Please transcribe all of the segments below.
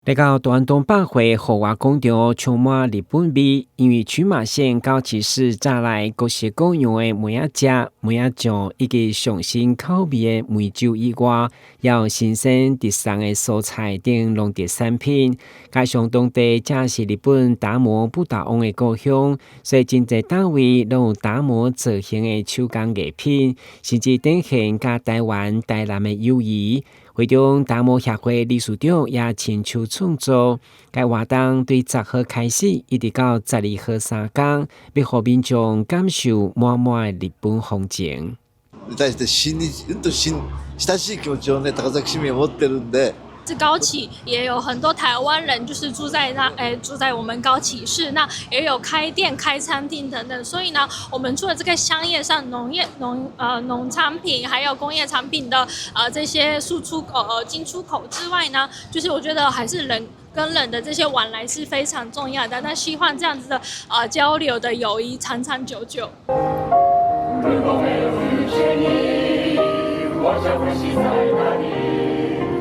來到大安東百貨戶外廣場充滿日本味，因為群馬縣高崎市炸來各式各樣的梅仔汁、梅仔醬以及上新口味的梅酒以外，也有新鮮直送的蔬菜等農特產品。加上當地正是日本達摩不倒翁的故鄉，所以真濟單位攏有達摩造型的手工藝品，甚至展現佮台灣、台南的友誼。會中達摩協會理事長也親手創作，該活動對10號開始，一直到12號三工，欲予民眾感受滿滿的日本風情。に対して親日うんと親親しい気持ちをね、高崎市民は持ってるんで。是高崎也有很多台灣人，就是住在那，住在我們高崎市，那也有開店、開餐廳等等。所以呢，我們除了這個商業上農業、農產品，還有工業產品的這些輸出口、進出口之外呢，就是我覺得還是人跟人的這些往來是非常重要的。那希望這樣子的交流的友誼長長久久。如果沒有遇見你，我將會死在哪裡？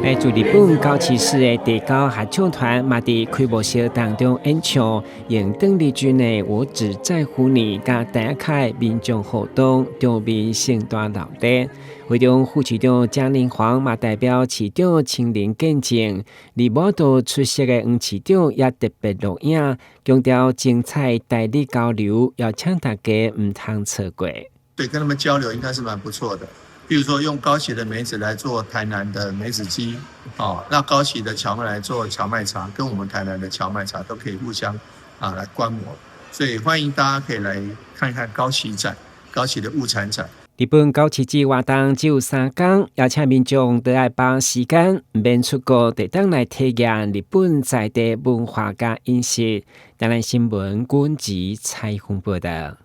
來自日本高崎市的地高合唱團嘛，佇開幕式當中演唱，用鄧麗君的《我只在乎你》佮台開民眾互動，場面盛大熱烈。會中副市長蔣林煌嘛代表市長親臨見證，而無度出席的黃市長也特別錄影，強調精彩台日交流，邀請大家毋通錯過。對，跟他們交流應該是蠻不錯的。比如說用高崎的梅子來做台南的梅子雞，哦，那高崎的蕎麥來做蕎麥茶，跟我們台南的蕎麥茶都可以互相來觀摩，所以歡迎大家可以來看一看高崎展，高崎的物產展。日本高崎節活動只有3工，邀請民眾都愛把握時間，毋免出國，就當來體驗日本在地文化佮飲食。台南新聞軍籍採訪報道。